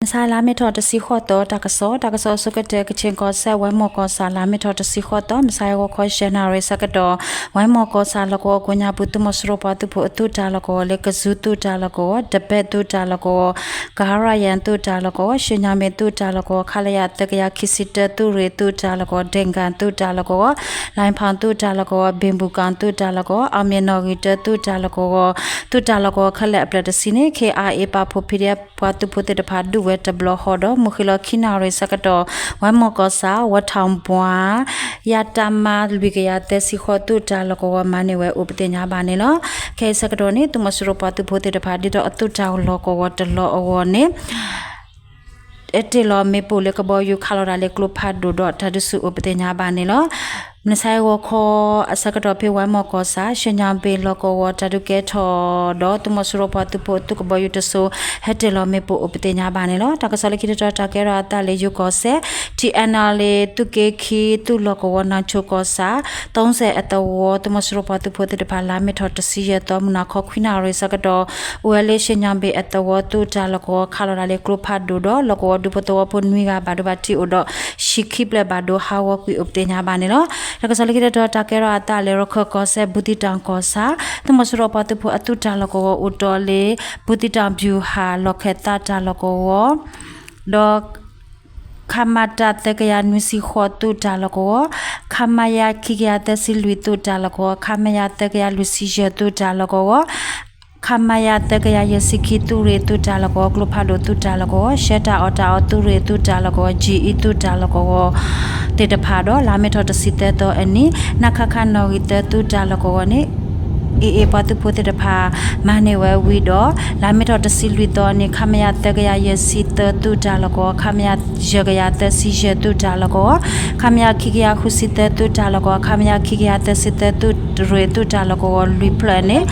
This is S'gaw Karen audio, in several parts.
မုၢ်ဆါလါမ့ၤထီၣ်တဆံဃိးသီ တၢ်ကစီၣ်, တၢ်ကစီၣ်အဆိကတၢၢ် ကခ့ၣ်ကီၢ်စဲၣ် ဝဲမီၢ်ကီၢ်ဆၣ် လါမ့ၤထီၣ်တဆံဃိးသီ မုၢ်ဆါအဂီၤခီ ယဲၢ်နၣ်ရံၣ်ဆၢကတီၢ် ဝဲမီၢ်ကီၢ်ဆၣ်လီၢ်ကဝီၤကိးညါပူၤ သုးမီၤစိရိၤပှၤသုးဖိအသုးတၢ်လီၢ်ကဝီၤလၢ ကဇူသုးတၢ်လီၢ်ကဝီၤ, တဘဲသုးတၢ်လီၢ်ကဝီၤ, ကၤရယၣ်သုးတၢ်လီၢ်ကဝီၤ, ရှ့ၣ်ညါမ့ၣ်သုးတၢ်လီၢ်ကဝီၤ, ခလရ သၢကယၤခံဆံတၢ သုးရ့ၣ်သုးတၢ်လီၢ်ကဝီၤ, ဒ့ၣ်ကၣ်သုးတၢ်လီၢ်ကဝီၤ, လၣ်ဖၣ်သုးတၢ်လီၢ်ကဝီၤ, ဘ့ၣ်ဘူၣ်ကၣ်သုးတၢ်လီၢ်ကဝီၤ, အီၣ်မ့ၣ်နီၣ်ဂံၢ်တၢသုးတၢ်လီၢ်ကဝီၤ, သုးတၢ်လီၢ်ကဝီၤခဲလၢာ်အဖျၢၣ်တဆံန့ၣ် ခ့ၣ်အါအ့ၣ် ပာ်ဖှိၣ် PDF ပှၤသုးဖိသ့ၣ်တဖၣ်ဒုးဝဲတဘျီဃီဒီး မုၢ်ဃ့ၢ်လီၤခံနၣ်ရံၣ်ဆၢကတီၢ် ဝဲမီၢ်ကီၢ်ဆၣ် ဝဲထီၣ်ပှၢ် ယတၢ်မၤလွံၢ်ကယၤသၢဆံဃိးသုးတၢ်လီၢ်ကဝီၤ မၤန့ၢ်ဝဲအိၣ်ပသ့ၣ်ညါဘၣ်န့ၣ်လီၤ. ခဲအံၤဆၢကတီၢ်န့ၣ် သုးမီၤစိရိၤပှၤသုးဖိသ့ၣ်တဖၣ် ဒ်သိးအသုးတၢ်လီၢ်ကဝီၤတလီၢ်အဂီၢ်န့ၣ် တ့ၢ်လီၤမ့ၣ်ပိၢ်လၢကဘီယူၤခးလီၤတၢ်လၢကျိဖးဒိၣ်ဒီး တၢ်ဒုးဆူၣ်အိၣ်ပသ့ၣ်ညါဘၣ်န့ၣ်လီၤ. မုၢ်ဆါအဂီၤခီအဆၢကတီၢ်ဖဲဝဲမီၢ်ကီၢ်ဆၣ် ရှ့ၣ်ညါဘ့ၣ်လီၢ်ကဝီၤ တၢ်ဒုးကဲထီၣ်ဒီး သုးမီၤစိရိၤပှၤသုးဖိအသုးကဘီယူၤတစိၤ ဟဲတ့ၢ်လီၤမ့ၣ်ပိၢ်အိၣ်ပသ့ၣ်ညါဘၣ်န့ၣ်လီၤ. တၢ်ကစီၣ်လၢခံတတီၤ တၢ်ကဲထီၣ်အသးလၢယိၤကီၢ်စဲၣ် ထံၣ်အဲၣ်နၣ်လ့ သုးက့ခံ သုးလီၢ်ကဝီၤ နၢ်ဆိကီၢ်ဆၣ် သီစဲၣ်အသဝီ သုးမီၤစိရိၤပှၤသုးဖိသ့ၣ်တဖၣ် လါမ့ၤထီၣ်တဆံယဲၢ်သီ မုၢ်နၤခီခွံနၣ်ရံၣ်ဆၢကတီၢ် အိၣ်ဝဲလၢရှ့ၣ်ညါဘ့ၣ်အသဝီ သုးတၢ်လီၢ်ကဝီၤ ခးလီၤတၢ်လၢကျိဖးဒိၣ်ဒီး လီၢ်ကဝီၤဒူဖိသဝီဖိနွံဂၤဘၣ်ဒိဘၣ်ထံးအိၣ်ဒီး ဟံၣ်ခံဖျၢၣ်ဘၣ်ဒိဟးဂီၤကွံာ်အိၣ်ပသ့ၣ်ညါဘၣ်န့ၣ်လီၤ. တၢ်ကစီၣ်လၢခံတတီၤ တၢ်ကဲထီၣ်အသးလၢ ရခၢၣ်ကီၢ်စဲၣ် ဘူးသံတၢ်ကီၢ်ဆၣ် သုးမီၤစိရိၤပှၤသုးဖိအသုးတၢ်လီၢ်ကဝီၤအိၣ်တီၢ်လၢ ဘူးသံတၢ် ဗျူဟာ လီၢ်ခၢၣ်သးတၢ်လီၢ်ကဝီၤ ဒီး ခမတ သၢကယၤနွံဆံဃိးသုးတၢ်လီၢ်ကဝီၤ, ခမရ ခံကယၤသၢဆံလွံၢ်သုးတၢ်လီၢ်ကဝီၤ, ခမရ သၢကယၤလွံၢ်ဆံယဲၢ်သုးတၢ်လီၢ်ကဝီၤ, ခမရ သၢကယၤယဲၢ်ဆံခံသုးရ့ၣ်သုးတၢ်လီၢ်ကဝီၤ, ကျိဖးဒိၣ်သုးတၢ်လီၢ်ကဝီၤ, ရှဲတၢ်အီၣ်တၢ်အီသုးရ့ၣ်သုးတၢ်လီၢ်ကဝီၤ, ကၠံၣ်အံသုးတၢ်လီၢ်ကဝီၤ သ့ၣ်တဖၣ်ဒီး လါမ့ၤထီၣ်တဆံသၢသီအနံၤ နခခ နီၣ်ဂံၢ်သၢသုးတၢ်လီၢ်ကဝီၤန့ၣ် AA ပှၤသုးဖိသ့ၣ်တဖၣ် မၤန့ၢ်ဝဲဝံၤဒီး လါမ့ၤထီၣ်တဆံလွံၢ်သီအနံၤ ခမရ သၢကယၤယဲၢ်ဆံသၢသုးတၢ်လီၢ်ကဝီၤ, ခမရ ယဲၢ်ကယၤသၢဆံယဲၢ်သုးတၢ်လီၢ်ကဝီၤ, ခမရ ခံကယၤဃုဆံသၢသုးတၢ်လီၢ်ကဝီၤ, ခမရ ခံကယၤသၢဆံသၢသုးရ့ၣ်သုးတၢ်လီၢ်ကဝီၤ လွံၢ်ဖျၢၣ်န့ၣ်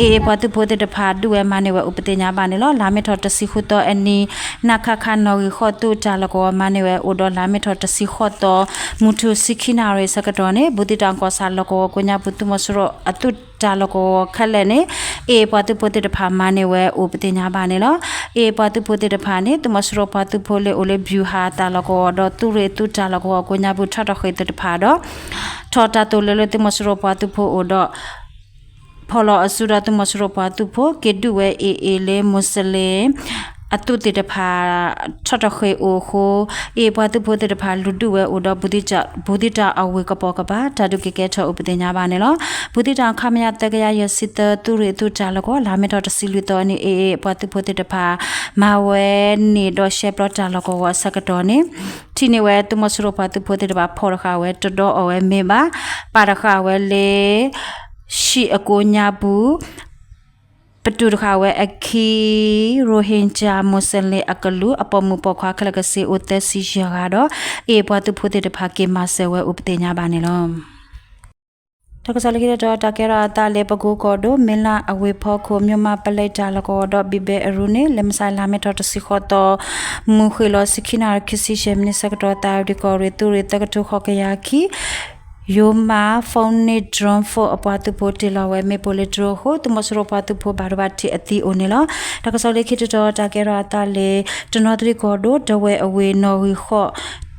AA ပှၤသုးဖိသ့ၣ်တဖၣ် ဒုးဝဲမၤန့ၢ်ဝဲအိၣ်ပသ့ၣ်ညါဘၣ်န့ၣ်လီၤ. လါမ့ၤထီၣ်တဆံဃုသီအနံၤ နခခ နီၣ်ဂံၢ်ဃိးသုးတၢ်လီၢ်ကဝီၤ မၤန့ၢ်ဝဲအိၣ်ဒီး လါမ့ၤထီၣ်တဆံဃိးသီ မုၢ်ထူၣ်ဆံခံနၣ်ရံၣ်ဆၢကတီၢ်န့ၣ် ဘူးသံတၢ်ကီၢ်ဆၣ်လီၢ်ကဝီၤကိးညါပူၤ သုးမီၤစိရိၤအသုးတၢ်လီၢ်ကဝီၤခဲလၢာ်န့ၣ် AA ပှၤသုးဖိသ့ၣ်တဖၣ် မၤန့ၢ်ဝဲအိၣ်ပသ့ၣ်ညါဘၣ်န့ၣ်လီၤ. AA ပှၤသုးဖိသ့ၣ်တဖၣ်န့ၣ် သုးမီၤစိရိၤပှၤသုးဖိလၢအိၣ်လၢ ဗျူဟာ တၢ်လီၢ်ကဝီၤဒီး သုးရ့ၣ်သုးတၢ်လီၢ်ကဝီၤကိးညါပူၤ ထီၣ်ထီၣ်ဃ့ၢ်သ့ၣ်တဖၣ်ဒီး ထီၣ်တၢ်သိၣ်လိလၢသုးမီၤစိရိၤပှၤသုးဖိအိၣ်ဒီး ဖီၣ်လီၤအစုဒီးသုးမီၤစိရိၤပှၤသုးဖိ က့ၤဒုးဝဲ AA လၢ မူးစလ့ၣ် အသုးသ့ၣ်တဖၣ် ထီၣ်ထီၣ်ဃ့ၢ်အိၣ်အဃိ AA ပှၤသုးဖိသ့ၣ်တဖၣ် လူၤဒုးဝဲအိၣ်ဒီး ဘူးသံတၢ်အဝ့ၢ်ကပိာ်ကပၤ တၢ်ဒုးက့ၤကဲထီၣ်အိၣ်ပသ့ၣ်ညါဘၣ်န့ၣ်လီၤ. ဘူးသံတၢ် ခမရ သၢကယၤယဲၢ်ဆံသၢ သုးရ့ၣ်သုးတၢ်လီၢ်ကဝီၤ လါမ့ၤထီၣ်တဆံလွံၢ်သီအနံၤ AA ပှၤသုးဖိသ့ၣ်တဖၣ် မၤဝဲန့ၢ်ဒီးရှဲပျီတၢ်လီၢ်ကဝီၤအဆၢကတီၢ်န့ၣ် ထံၣ်န့ၢ်ဝဲသုးမီၤစိရိၤပှၤသုးဖိသ့ၣ်တဖၣ် ဖီၣ်တဃာ်ဝဲ တဒီအီၣ်ဝဲမ့ၢ်ဘၣ် ပာ်တဃာ်ဝဲလၢ ဟံၣ်အကိးညါပူၤ ပတုာ်တဃာ်ဝဲအခံ ရိဟ့ၣ်ကၠၣ် မူးစလ့ၣ်အကလုာ် အပိာ်မုၣ်ပိာ်ခွါခဲလၢာ်ကစ့အိၣ်သၢဆံယဲၢ်ဂၤဒီး AA ပှၤသုးဖိသ့ၣ်တဖၣ်က့ၤမၤစၢၤဝဲအိၣ်ပသ့ၣ်ညါဘၣ်န့ၣ်လီၤ. တၢ်ကစီၣ်လၢခံတတီၤ တၢ်ကဲထီၣ်အသးလၢ ပကိကီၢ်ဒိၣ် မ့ၢ်လၢအဝ့ၢ်ဖီခိၣ် မၠိၣ်မးပလဲတၢ်လီၢ်ကဝီၤဒီး ဘံၣ်ဘဲအရူန့ၣ် လၢမုၢ်ဆါလါမ့ၤထီၣ်တဆံဃိးသီ မုၢ်ဃ့ၢ်လီၤဆံခံနၣ်ရံၣ်ခံဆံယဲၢ်မံးနံးဆၢကတီၢ် သးဝံၣ်ကီၢ်ရ့ၣ်သုးရ့ၣ်သၢကထိဃိးကယၤခံ ယိၤမး Phoenix Drone Force အပှၤသုးဖိတ့ၢ်လီၤဝဲမ့ၣ်ပိၢ်လၢ drone အဃိ သုးမီၤစိရိၤပှၤသုးဖိဘၣ်ဒိဘၣ်ထံးအသံအိၣ်န့ၣ်လီၤ. တၢ်ကစီၣ်လၢခံတတီၤ တၢ်ကဲထီၣ်အသးလၢ တနီသရံၣ်ကီၢ်ဒိၣ် ဒဝဲၢ်အဝ့ၢ် နီၣ်ဂံၢ်ဃိး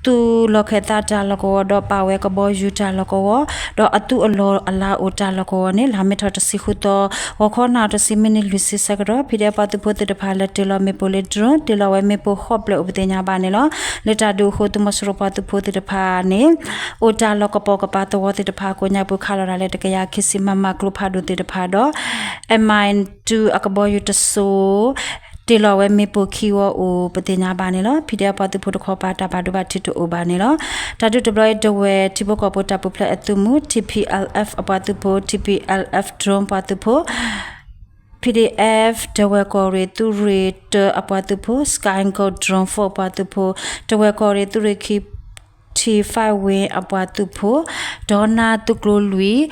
သုးလီၢ်ခၢၣ်သးတၢ်လီၢ်ကဝီၤဒီး ပာ်ဝဲကဘီယူၤတၢ်လီၢ်ကဝီၤ ဒီးအသုးအလီၢ်အလၤအိၣ်တၢ်လီၢ်ကဝီၤန့ၣ် လါမ့ၤထီၣ်တဆံဃုသီ ဂီၤခီနၣ်ရံၣ်တဆံမံးနံးလွံၢ်ဆံဆၢကတီၢ် ဖံးဒဲးပှၤသုးဖိသ့ၣ်တဖၣ် လဲၤတ့ၢ်လီၤမ့ၣ်ပိၢ်လၢ drone တ့ၢ်လီၤဝဲမ့ၣ်ပိၢ်ဃိးဖျၢၣ်အိၣ်ပသ့ၣ်ညါဘၣ်န့ၣ်လီၤ. လၢတၢ်ဒုးအဃိ သုးမီၤစိရိၤပှၤသုးဖိသ့ၣ်တဖၣ်န့ၣ် အိၣ်တၢ်လီၢ်ကပိာ်ကပၤသဝီသ့ၣ်တဖၣ်ကိးညါပူၤ ခးလီၤတၢ်လၢတကယၤခံဆံ မမ ကျိဖးဒိၣ်သ့ၣ်တဖၣ်ဒီး MI two အကဘီယူၤတစိၤ တ့ၢ်လီၤဝဲမ့ၣ်ပိၢ်ခံဝီအိၣ်ပသ့ၣ်ညါဘၣ်န့ၣ်လီၤ. ဖံးဒဲးပှၤသုးဖိတခီပၤ တၢ်ဘၣ်ဒိဘၣ်ထံးတအိၣ်ဘၣ်န့ၣ်လီၤ. တၢ်ဒုးတဘျီအံၤ ဒဝဲၢ်ထံဖိကီၢ်ဖိတၢ်ပူၤဖျဲးအသုးမုၢ် T P L F အပှၤသုးဖိ T P L F drone ပှၤသုးဖိ P D F ဒဝဲၢ်ကီၢ်ရ့ၣ်သုးရ့ၣ်တၢအပှၤသုးဖိ Sky Eagle drone force ပှၤသုးဖိ ဒဝဲၢ်ကီၢ်ရ့ၣ်သုးရ့ၣ်ခံ T five wing အပှၤသုးဖိ ဒီနၢ်သုးကျိၤလွံၢ်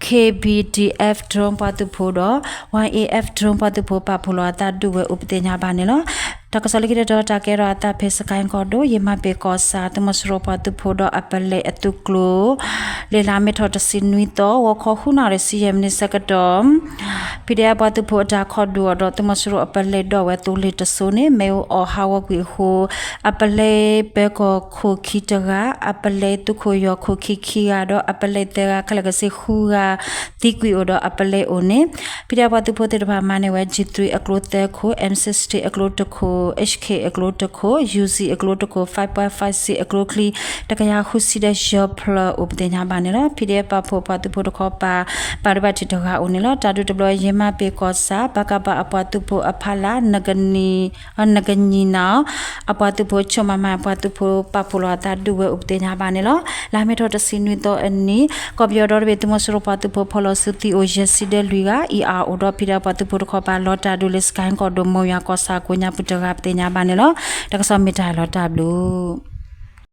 K B D F drone ပှၤသုးဖိဒီး Y A F drone ပှၤသုးဖိ ပာ်ဖှိၣ်လီၤအသးဒုးဝဲအိၣ်ပသ့ၣ်ညါဘၣ်န့ၣ်လီၤ. တၢ်ကစီၣ်လၢခံတတီၤ တၢ်ကဲထီၣ်အသးဖဲစကဲၣ်ကီၢ်ဒိၣ် ယ့မၤပ့ၤကီၢ်ဆၣ် သုးမီၤစိရိၤပှၤသုးဖိဒီးအပလဲအသုးကျိၤ လၢလါမ့ၤထီၣ်တဆံနွံသီ ဂီၤခီဃုနၣ်ရံၣ်ဆံယဲၢ်မံးနံးဆၢကတီၢ် ဖံဒဲးပှၤသုးဖိအတၢ်ခီဒုးအီၤဒီး သုးမီၤစိရိၤအပလဲဒီးဝဲသိလ့ၣ်တစိၤန့ၣ် မ့ၣ်အူအီၣ်ဟးဂီၤကွံာ်အဃိ အပလဲပၢၤကီၢ်ခိၣ်ခံတဂၤ, အပလဲသုးခိၣ်ယီၤခိၣ်ခံခံဂၤ ဒီးအပလဲသၢဂၤ ခဲလၢာ်ခဲဆ့ဃုဂၤ သံကွံာ်အိၣ်ဒီးအပလဲအိၣ်န့ၣ် ဖံဒဲးပှၤသုးဖိသ့ၣ်တဖၣ်မၤန့ၢ်ဝဲ G three အကျိသၢခိၣ်, M sixteen အကျိတခိၣ်, HK အကျိတခိၣ်, UZ အကျိတခိၣ်, five point five six အကျိချံ တကယၤဃုဆံဒီးယဲၢ်ဖျၢၣ်အိၣ်ပသ့ၣ်ညါဘၣ်န့ၣ်လီၤ. ဖံဒဲးပာ်ဖှိၣ်ပှၤသုးဖိတခီပၤ ဘၣ်ဒိဘၣ်ထံးတဂၤအိၣ်န့ၣ်လီၤ. တၢ်ဒုးတဘျီ ယ့မၤပ့ၤကီၢ်ဆၣ် ပကဖ အပှၤသုးဖိအဖီလာ် နကနံၤနၣ် အပှၤသုးဖိဆိကမိၣ်မၤ အပှၤသုးဖိပာ်ဖှိၣ်လီၤအသးဒုးဝဲအိၣ်ပသ့ၣ်ညါဘၣ်န့ၣ်လီၤ. လါမ့ၤထီၣ်တဆံနွံသီအနံၤ ကီၢ်ပယီၤဒီတဘ့ၣ် သုးမီၤစိရိၤပှၤသုးဖိဖီၣ်လီၤစုသံအိၣ်ယဲၢ်ဆံဒီးလွံၢ်ဂၤ, အံၤအအိၣ်ဒီးဖံဒဲးပှၤသုးဖိတခီပၤ လီၤတၢ်ဒုးလၢစကဲၣ်ကီၢ်ဒိၣ် မိၢ်ယွၤကီၢ်ဆၣ်ကိးညါပူၤတဂၤပသ့ၣ်ညါဘၣ်န့ၣ်လီၤ. တၢ်ကစီၣ်မ့ၢ်တၢ်လီၤတၢ်ဘျုး